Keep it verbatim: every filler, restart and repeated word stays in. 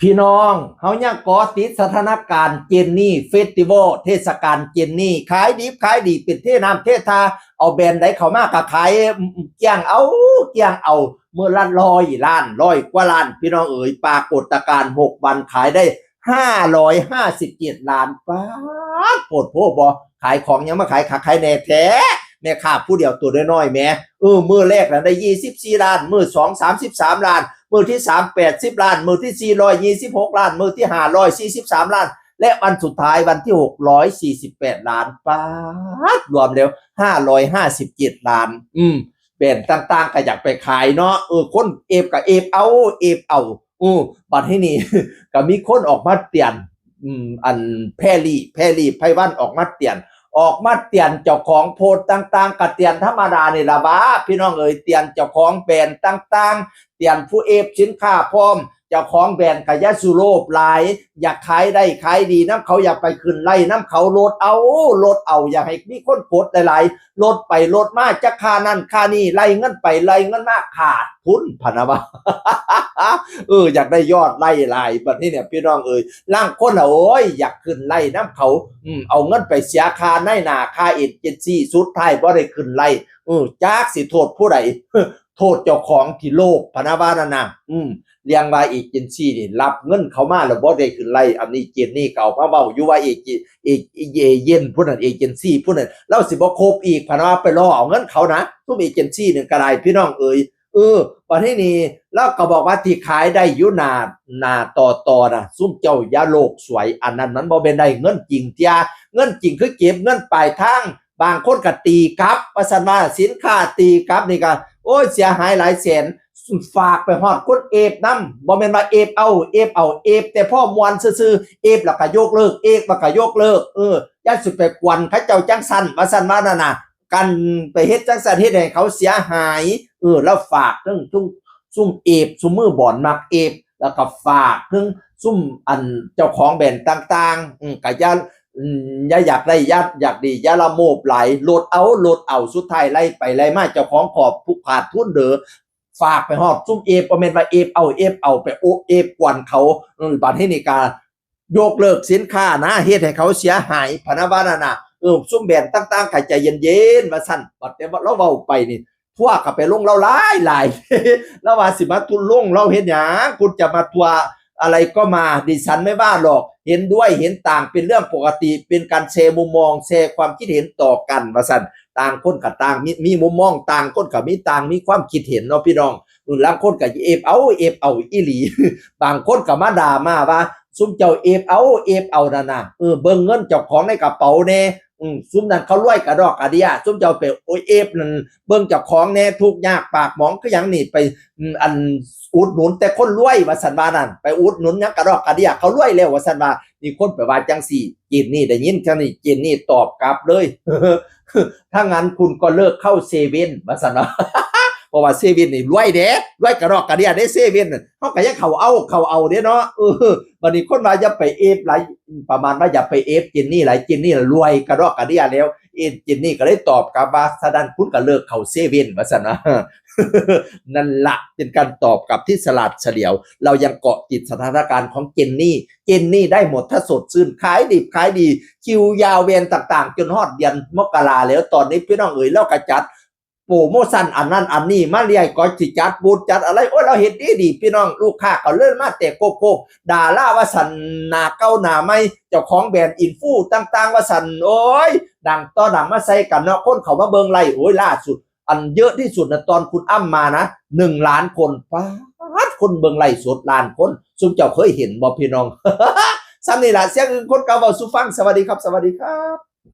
พี่น้อง เฮายังเกาะติดสถานการณ์เจนนี่เฟสติวัล เทศกาลเจนนี่ ขายดิบขายดีเป็นเทน้ำเทท่า เอาแบรนด์ใดเข้ามาก็ขายเกลี้ยงเอา เกลี้ยงเอา มื้อละร้อยล้าน ร้อยกว่าล้าน พี่น้องเอ๋ย ปรากฏการณ์หกวันขายได้ห้าร้อยห้าสิบเจ็ดล้าน ป๊าด โพดโพบ่ ขายของยังมาขายคักขายแน่แท้ แม่ค้าผู้เดียวตัวน้อยๆแหม เออ มื้อแรกน่ะได้ยี่สิบสี่ล้าน มื้อสอง สามสิบสามล้าน มื้อที่สาม แปดสิบล้าน มื้อที่สี่ ร้อยยี่สิบหกล้าน มื้อที่ห้า ร้อยสี่สิบสามล้าน และวันสุดท้ายวันที่หก ร้อยสี่สิบแปดล้าน ป๊าด รวมแล้วห้าร้อยห้าสิบเจ็ดล้าน อืม แบรนด์ต่างๆก็อยากไปขายเนาะ เออ คนเอฟก็เอฟเอา เอฟเอา เออ บัดที่นี่ ก็มีคนออกมาเตือน อืม อันแพรรี่ แพรรี่ไพวันออกมาเตือน ออกมาเตือนเจ้าของโพสต์ต่างๆ ก็เตือนธรรมดานี่ล่ะว่า พี่น้องเอ๋ย เตือนเจ้าของแบรนด์ต่างๆ เตือนผู้เอฟสินค้าพร้อม เจ้าของแบรนด์ก็อย่าสุโลภหลาย อยากขายได้ขายดีนำเขา อย่าไปขึ้นไล่นำเขา ลดเอา ลดเอา อย่าให้มีคนกดหลายๆ ลดไปลดมา จักค่านั่นค่านี่ ไล่เงินไปไล่เงินมา ขาดทุนพะนะวะ เออ อยากได้ยอดไล่หลาย บัดนี้เนี่ย พี่น้องเอ๋ย ลางคนละ โอ้ย อยากขึ้นไล่นำเขา อืม เอาเงินไปเสียค่านายหน้า ค่าเอเจนซี่ สุดท้ายบ่ได้ขึ้นไล่ เออ จักสิโทษผู้ใด โทษเจ้าของที่โลภพะนะวะนั่นน่ะ อืม เรียกว่าเอเจนซี่นี่รับเงินเขามาแล้วบ่ได้ขึ้นไล่ อันนี้เจนนี่ก็เอามาเว้าอยู่ว่าเอเจ- เอ- เอ- เอเย่นผู้นั้น เอเจนซี่ผู้นั้น ลาวสิบ่คบอีกพะนะวะ ไปล่อเอาเงินเขานะ ซุมเอเจนซี่นี่ก็ได้ พี่น้องเอ๋ย เออ บัดนี้นี่ ลาวก็บอกว่าที่ขายได้อยู่หน้า- หน้าต่อๆน่ะ ซุมเจ้าอย่าโลกสวย อันนั้นมันบ่แม่นได้เงินจริงเตี้ย เงินจริงคือเก็บเงินปลายทาง บางคนก็ตีกลับ ว่าซั่นว่า สินค้าตีกลับนี่ก็ โอ้ย เสียหายหลายแสน ฝากไปฮอดคนเอฟนำ บ่แม่นว่าเอฟเอา เอฟเอา เอฟแต่พอม่วนซื่อๆ เอฟแล้วก็ยกเลิก เอฟแล้วก็ยกเลิก เออ อย่าสิไปกวนเขาเจ้าจั่งซั้น ว่าซั่นว่านั่นน่ะ กันไปเฮ็ดจั่งซั้น เฮ็ดให้เขาเสียหาย เออ แล้วฝากเทิงซุม- ซุมเอฟ ซุมมือบอลมักเอฟ แล้วก็ฝากเทิงซุมอันเจ้าของแบรนด์ต่างๆ อืม ก็อย่า- อืม อย่าอยากได้ อย่า- อยากดี อย่าละโมบหลาย ลดเอา ลดเอา สุดท้ายไล่ไปไล่มา เจ้าของขอบผู้ขาดทุนเด้อ ฝากไปฮอดซุมเอฟ บ่แม่นว่าเอฟเอา เอฟเอา ไปโอ- เอฟกวนเขา เออ บัดนี้นี่ก็ยกเลิกสินค้านะ เฮ็ดให้เขาเสียหายพะนะวะนั่นน่ะ เออ ซุมแบรนด์ต่างๆ ก็ใจเย็นๆ ว่าซั่น บัดแต่ว่าลาวเว้าไปนี่ ทัวร์ก็ไปลงลาวหลายๆ ลาวว่าสิมาทัวร์ลงลาวเฮ็ดหยัง คุณจะมาทัวร์อะไรก็มา ดิฉันไม่ว่าหรอก เห็นด้วยเห็นต่างเป็นเรื่องปกติ เป็นการแชร์มุมมอง แชร์ความคิดเห็นต่อกัน ว่าซั่น ต่างคนก็ต่างมี- มีมุมมอง ต่างคนก็มีต่างมีความคิดเห็นเนาะพี่น้อง เออ ลางคนก็เอฟเอา เอฟเอาอีหลี บางคนก็มาด่ามาว่า ซุมเจ้าเอฟเอา เอฟเอานั่นน่ะ เออ เบิ่งเงินเจ้าของในกระเป๋าแน่ อืม ซุมนั้นเขารวยกระดอกกระเดี้ย ซุมเจ้าไป โอ้ย เอฟนั่น เบิ่งเจ้าของแน่ ทุกข์ยากปากหมองคือหยังนี่ ไป อืม อันอุดหนุนแต่คนรวย ว่าซั่นว่านั่น ไปอุดหนุนหยังกระดอกกระเดี้ย เขารวยแล้ว ว่าซั่นว่า มีคนไปว่าจั่งซี้ เจนนี่ได้ยินจั่งนี้ เจนนี่ตอบกลับเลย ถ้างั้นคุณก็เลิกเข้าเซเว่น ว่าซั่นว่า เพราะว่าเซเว่นนี่รวยเด้ รวยกระดอกกระเดี้ยเด้ เซเว่นน่ะ เฮาก็ยังเข้าเอา เข้าเอาเด้เนาะ เออ บัดนี้คนว่าอย่าไปเอฟหลาย ประมาณว่าอย่าไปเอฟเจนนี่หลาย เจนนี่รวยกระดอกกระเดี้ยแล้ว เอฟเจนนี่ก็เลยตอบกลับว่า ฉะนั้นคุณก็เลิกเข้าเซเว่น ว่าซั่นนะ นั่นละเป็นการตอบกลับที่ฉลาดเฉลียว เรายังเกาะติดสถานการณ์ของเจนนี่ เจนนี่ได้หมดถ้าสดชื่น ขายดิบขายดี คิวยาวแบรนด์ต่างๆ จนฮอดเดือนมกราแล้ว ตอนนี้พี่น้องเอ๋ย ลาวก็จัดโปรโมชั่นอันนั้นอันนี้มาเรื่อย ก็สิจัดบูธจัดอะไร โอ้ย ลาวเฮ็ดดีดี พี่น้อง ลูกค้าก็เลยมาแต่โคกๆ ดาราว่าซั่น หน้าเก่าหน้าใหม่ เจ้าของแบรนด์ อินฟูต่างๆ ว่าซั่น โอ้ย ดังต่อดังมาใส่กันเนาะ คนเข้ามาเบิ่งไลฟ์ โอ้ย ล่าสุด อันเยอะที่สุดนะ ตอนคุณอ้ำมานะ หนึ่งล้านคน ป๊าด คนเบิ่งไลฟ์สดล้านคน ซุมเจ้าเคยเห็นบ่พี่น้อง ส่ำนี่ล่ะ เสียงอึ่งคนเก่าเว้าสู่ฟัง สวัสดีครับ สวัสดีครับ